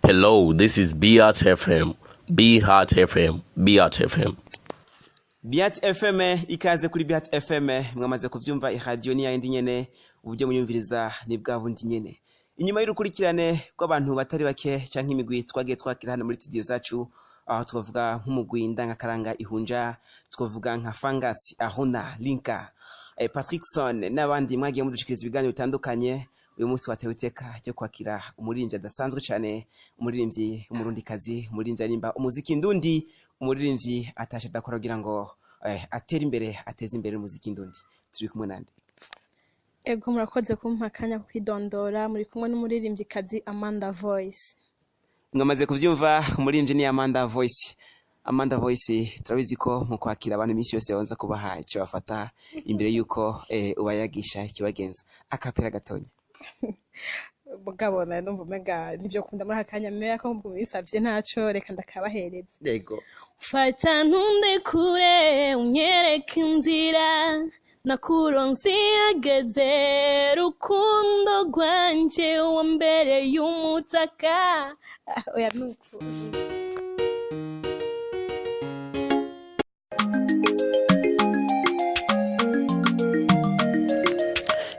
Hello, this is Beat FM. Be Heart FM. Beat FM. Biat FM, ikaze kuri Biat FM. Mwamaze kuvyumva, iradiyo ni yayindi nyene, uburyo muyumviriza ni bwa bundi nyene. Inyuma y'urukurikirane rw'abantu batari bake canke imigwi twagiye twakira hano muri studio zacu, aho twavuga nk'umugwi ndangakaranga Ihunja, twavuga nka Fangas, Ahuna, Linka, Patrickson n'abandi, mwagiye mudushikiriza ibiganiro bitandukanye. Uyu munsi watewe iteka ryo kwakira umuririmbyi adasanzwe cyane, umuririmbyi w'Umurundikazi, umuririmbyi arimba umuziki ndundi, umuririmbyi atashe adakora kugira ngo atere imbere, ateze imbere umuziki ndundi. Turi kumwe nande? Ego, murakoze kumpa akanya kwidondora. Muri kumwe n'umuririmbyikazi Amanda Voice. Mwamaze kuvyumva, umuririmbyi ni Amanda Voice. Amanda Voice, turabizi ko mu kwakira abantu iminsi yose babanza kubaha icyo bafata imbere y'uko ubayagisha ikibagenza. Akapera gatonya. Mugabo nawe ndumva umenga nivyo kunda muri aka kanya mera ko mubisavye, ntaco, reka ndakabahereza. Yego. Fata ntunde kure, unyereke inzira, nakuronse yageze, rukundo rwanje wa mbere y'umutaka. Ah, oya, nuko.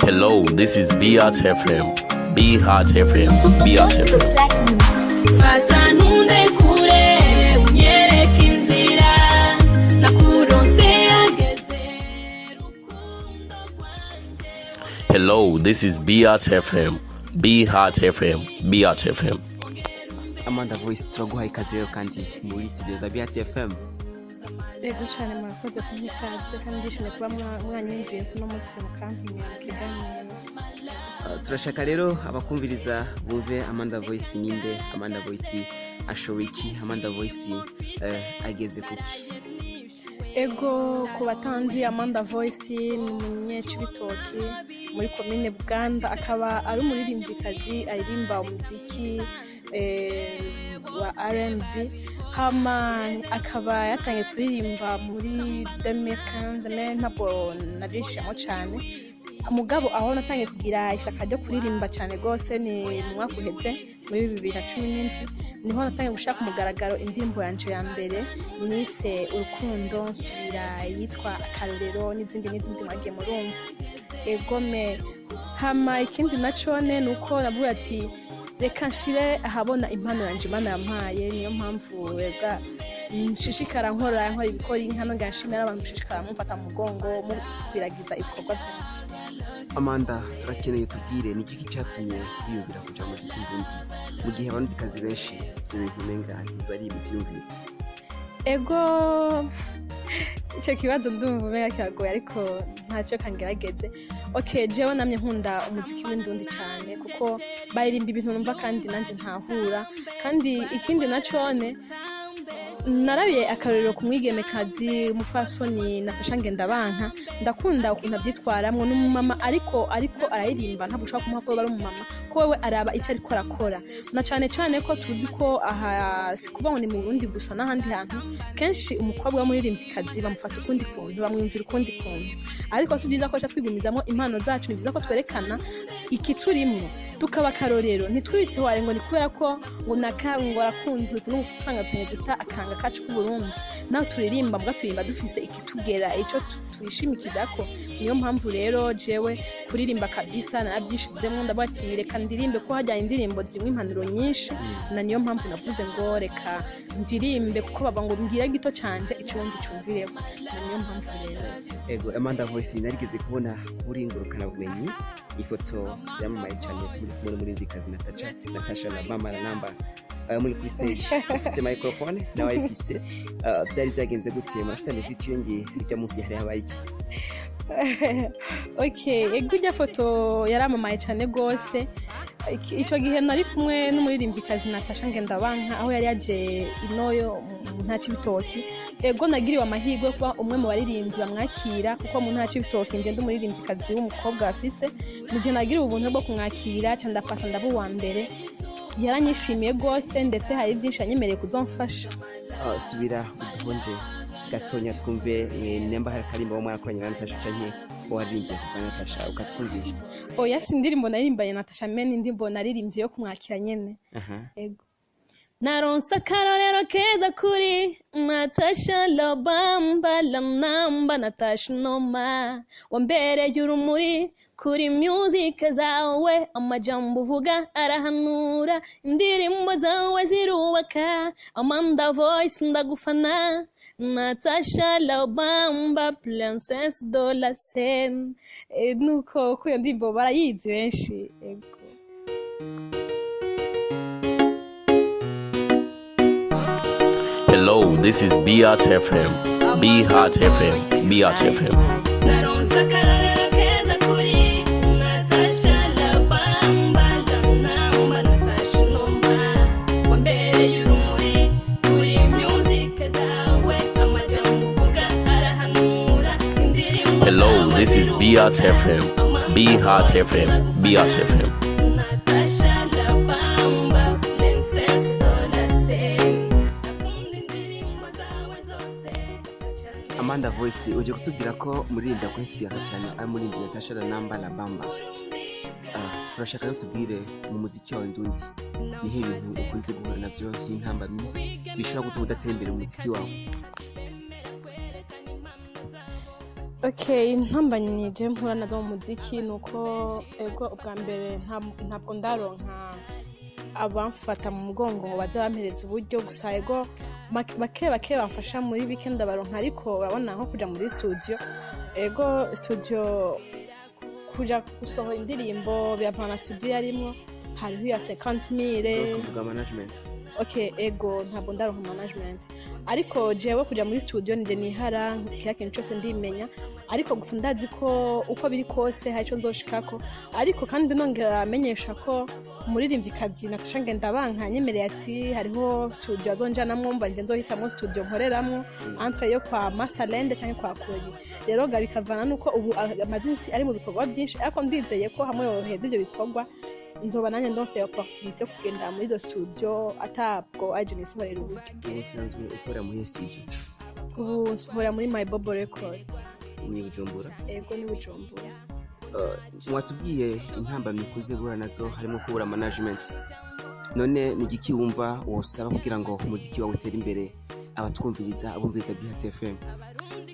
Hello, this is Beat FM. Be Heart FM. Beat FM. Fata ntunde kure, unyereke inzira, nakuronse yageze, rukundo rwanje. Hello, this is Beat FM. Be Heart FM. Beat FM. Amanda Voice, turaguhaye ikaze rero kandi muri studio za Biat FM. Ego cyane, murakoze kumpa ikaze kandi ndishimye kuba mwanyumviye kuno munsi mukantumira mu kiganiro. Turashaka rero abakumviriza bumve Amanda Voice ninde, Amanda Voice ashoboye iki, Amanda Voice ageze kuki? Ego, ku batanzi, Amanda Voice ni Umunyecibitoki muri komine Buganda, akaba ari umuririmbyikazi aririmba umuziki wa R&B, hama akaba yatangiye kuririmba muri 2015. Ntabwo nabyishimo cyane, mugabo aho natangiye kugira ishaka ryo kuririmba cyane rwose ni mu mwaka uheze, muri 2017, niho natangiye gushaka umugaragaro indirimbo yanje ya mbere nise Urukundo, nsubira yitwa Akarorero n'izindi n'izindi mwagiye murumva. Egome, hama ikindi nacone ni uko navuga ati reka nshire ahabona impano yanje Imana yampaye. Niyo mpamvu rega nshishikara nkora ibikora inka, nongera nshimira abantu mushishikara mumfata mu mugongo, mukwiragiza ibikorwa vyanje. Amanda, turakeneye tubwire ni igiki cyatumye wiyumvira kuja mu muziki ndundi mu gihe Abarundikazi benshi ivyo bintu umenga ntibari mu vyiyumviro? Ego, icyo kibazo ndumva umenga kiragoye, ariko ntacyo, kangerageze. Okay, jewe namye nkunda umuziki w'indundi cyane kuko baririmba ibintu numva kandi nanjye ntahura. Kandi ikindi nacone, narabiye akarorero ku mwigemekazi, umufasoni Natasha Ngendabanka. Ndakunda ukuntu abyitwaramwo, n'umumama ariko araririmba, ntabwo ushobora kumuha ko ari umumama, ko wewe araba icyo ariko arakora, na cane cane ko tuzi ko aha si kuvuga ngo ni mu Burundi gusa, n'ahandi hantu kenshi umukobwa w'umuririmvyikazi bamufata ukundi kuntu, bamwumvira ukundi kuntu. Ariko si byiza ko duca twigumizamo impano zacu, ni byiza ko twerekana ikiturimwo, tukaba akarorero, ntitwitware ngo ni kubera ko ngo naka ngo arakunzwe n'ubu, usanga tugiye guta akaranga kacu k'Uburundi. Naho turirimba, mbwa turirimba dufise ikitugera, ico twishimikizako. Niyo mpamvu rero jewe kuririmba kabisa narabyishizemo, ndavuga ati reka ndirimbe, ko hajya indirimbo zirimo impanuro nyinshi, na niyo mpamvu navuze ngo reka ndirimbe, kuko baba ngo mbwira gito canje icundi cumvireho, na niyo mpamvu rero. Ego, Amanda Voice, narigeze kubona kuri ngurukanabumenyi ifoto yamamaye cyane muri kumwe n'umuririmbyikazi Natasha, Natasha na Mama na Namba, muri kuri stage ufise microphone nawe ayifise. Byari byagenze gute? Murafitanye featuring irya munsi? Hari habaye iki? Okay, ego, ijya foto yaramamaye cyane rwose. Ico gihe nari kumwe n'umuririmbyikazi Natasha Ngendabanka, aho yari yaje inoyo mu ntara c'Ibitoki. Ego, nagiriwe amahirwe yo kuba umwe mu baririmbyi bamwakira, kuko mu ntara c'Ibitoki nje ndi umuririmbyikazi w'umukobwa afise. Mu gihe nagiriwe ubuntu bwo kumwakira, ca ndapasa, ndaba uwa mbere. Yaranyishimiye rwose, ndetse hari byinshi yanyemereye kuzomfasha. Subira uduhonje gatonya twumve, nimba hari akarimbo wo mwarakoranye na Natasha canke waririmbye kuva Natasha, ukatwumvisha. Oya, si indirimbo naririmbanye na Natasha, mene indirimbo naririmbye yo kumwakira nyene. Aha. Ego. Naronse akarorero keza kuri Natasha Lobamba Lanamba, Natasha Noma wambereye urumuri kuri music zawe, amajambo uvuga arahanura, indirimbo zawe zirubaka. Amanda Voice, ndagufana. Natasha Lobamba, princesse de la scène. Nuko ko iyo ndirimbo barayizi benshi, ego. Hello, this is Beat FM. Be Heart FM. Be Heart FM. Naronse akarorero keza kuri Natasha Labamba Lanamba, Natasha Noma wambereye urumuri kuri music zawe, amajambo uvuga arahanura, indirimbo Hello, zawe this is Beat zirubaka. FM. Be Heart FM. Be Heart FM. Natasha Labamba, princesse de la scène, akunda indirimbo zawe zose. Amanda Voice, uje kutubwira ko umuririmbyi akwinspira cyane ari umuririmbyi Natasha Lanamba Labamba. Turashaka rero tubwire, mu muziki wawe ndundi nihe ibintu ukunze guhura navyo nk'intambamyi bishobora gutuma udatera imbere mu muziki wawe? Okay, intambamyi je mpura nazo mu muziki ni uko, ego, ubwa mbere ntabwo ndaronka abamfata mu mugongo ngo baze bampereza uburyo gusa. Ego, bake bake bamfasha muri bike ndabaronka, ariko urabona nko kuja muri studio, ego, studio kuja gusohora indirimbo biravana na studio yarimwo, hariho iya 50 mille. Kuvuga management. Okay, ego, ntabwo ndaronka management, ariko jewe kuja muri studio nije nihara kila kintu cyose ndimenya. Ariko gusa ndazi ko uko biri kose hari ico nzoshikako. Ariko kandi nongera amenyesha ko umuririmvyikazi Natasha Ngendabanka nyemereye ati hariho studio azonjanamwo, mba nje nzohitamwo studio nkoreramwo entre yo kwa Masterland canke kwa Kuri. Rero ga bikavana nuko ubu amaze imisi ari mu bikorwa vyinshi, ariko ndizeye ko hamwe yoheza ivyo bikorwa nzoba nanjye ndonse opportunity yo kugenda muri iyo studio atabwo aje nisohorera uburyo. Ubu usanzwe ukora muri studio? Ubu nsohora muri My Bobo Record. Ni Bujumbura? Ego, ni Bujumbura. Mwatubwiye intambamyi ukunze guhura nazo, harimo kubura management. None ni igiki wumva wosaba kugira ngo umuziki wawe utere imbere, abatwumviriza, abumviriza BHT FM?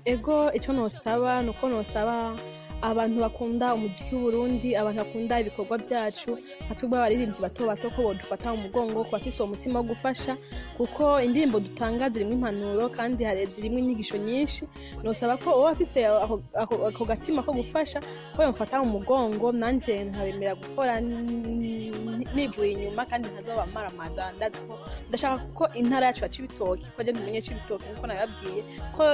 Ego, icyo nosaba ni uko nosaba abantu bakunda umuziki w'Uburundi, abantu bakunda ibikorwa byacu nka twebwe abaririmbyi bato bato, ko bodufata mu mugongo, ku bafise uwo mutima wo gufasha, kuko indirimbo dutanga zirimo impanuro kandi hari zirimo inyigisho nyinshi. Nosaba ko uwo afise ako gatima ko gufasha ko yamfata mu mugongo, nanje nkabemera gukora nivuye inyuma kandi ntazoba maramaza. Ndazi ko ndashaka ko intara yacu ya Cibitoki, ko je mbimenye Cibitoki nkuko nabibabwiye, ko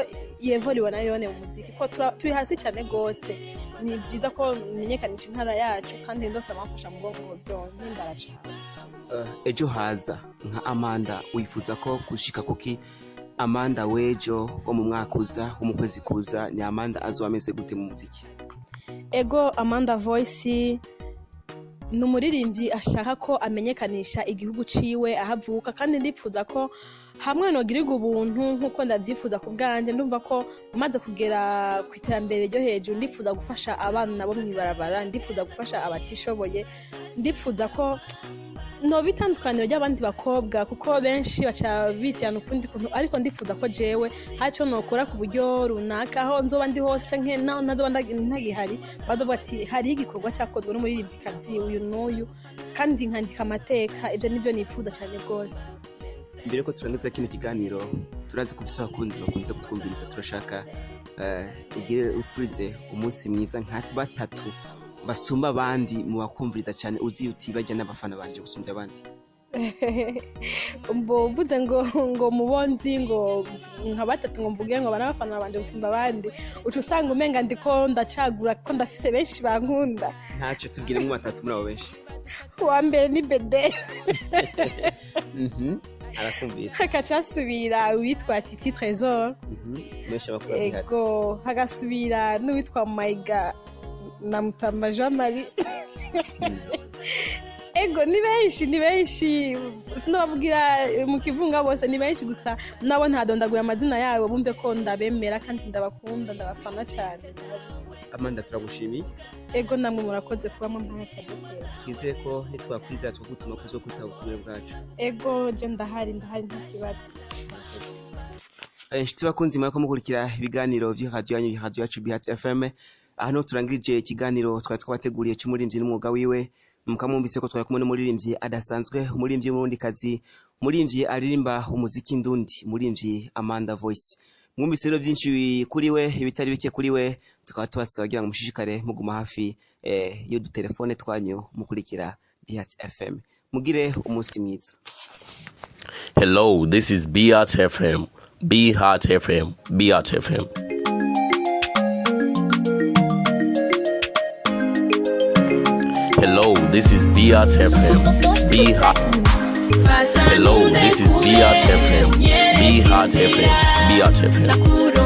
yevoriwe na yone mu muziki, ko turi hasi cyane gose. Ni byiza ko menyekanisha intara yacu kandi ndose abamfasha mu bwonko vyompimbara cane. Ejo haza nka Amanda wifuza ko gushika kuki? Amanda w'ejo, wo mu mwaka uza, wo mu kwezi kuza, ni Amanda azoba ameze gute mu muziki? Ego, Amanda Voice ni umuririmbyi ashaka ko amenyekanisha igihugu ciwe aho avuka, kandi ndipfuza ko hamwe nogirirwa ubuntu nk'uko ndavyifuza ku bwanje, ndumva ko maze kugera ku iterambere ryo hejuru, ndipfuza gufasha abana bo mw'ibarabara, ndipfuza gufasha abatishoboye, ndipfuza ko noba itandukaniro ry'abandi bakobwa, kuko benshi baca bitirana ukundi kuntu. Ariko ndifuza ko jewe haco nokora ku buryo runaka, aho nzoba ndi hose canke naho ntazoba ntagihari, bazovuga ati hariho igikorwa cakozwe n'umuririmvyikazi uyu n'uyu, kandi nkandika amateka. Ivyo nivyo nifuza cane rwose. Mbere ko turangiza kino kiganiro, turazi ko ufise abakunzi bakunze kutwumviriza. Turashaka ugire uturize umunsi mwiza nka batatu basumba abandi mu bakumviriza cyane, uzi uti bajya n'abafana banje gusumbya abandi. Mbo mvuze ngo mubonzi ngo nka batatu, ngo mvuge ngo bana abafana banje gusumba abandi, uca usanga umenga ndiko ndacagura, ko ndafise benshi bankunda. Ntacyo, tubwire nko batatu muri abo benshi. Uwa mbere ni Bede. Arakumvise. Hagaca hasubira uwitwa Titi Trésor. Benshi abakora bihati. Ego, hagasubira n'uwitwa Mayiga na Mutamba Jean Marie. Ego, ni benshi, ni benshi, sinababwira mu kivunga bose, ni benshi. Gusa nabo ntadondaguye amazina yabo, bumve ko ndabemera kandi ndabakunda, ndabafana cyane. Amanda, turagushimiye. Ego, namwe murakoze kuba mumpaye akaryo keza. Twizeye ko nitwakwizera tukagutuma kuzo kwitaba ubutumire bwacu. Ego, je ndahari, ndahari, nta kibazo. Inshuti bakunzi, mwariko mukurikira ibiganiro vy'iradiyo yanyu, iradiyo yacu Bihat FM. Aha niho turangirije ikiganiro twari twabateguriye c'umuririmbyi n'umwuga wiwe. Mukamwumvise ko twari kumwe n'umuririmbyi adasanzwe, umuririmbyi w'umurundikazi, umuririmbyi aririmba umuziki ndundi, umuririmbyi Amanda Voice. Mwumvise rero byinshi kuri we, ibitari bike kuri we. Tukaba tubasaba kugira ngo mushishikare muguma hafi y'udutelefone twanyu mukurikira Bihat FM. Mugire umunsi mwiza. Hello, this is Biat FM. Be Heart FM. Biat FM. Hello, this is Biat FM. Be Heart. Hello, this is Biat FM. Be Heart FM. Biat FM.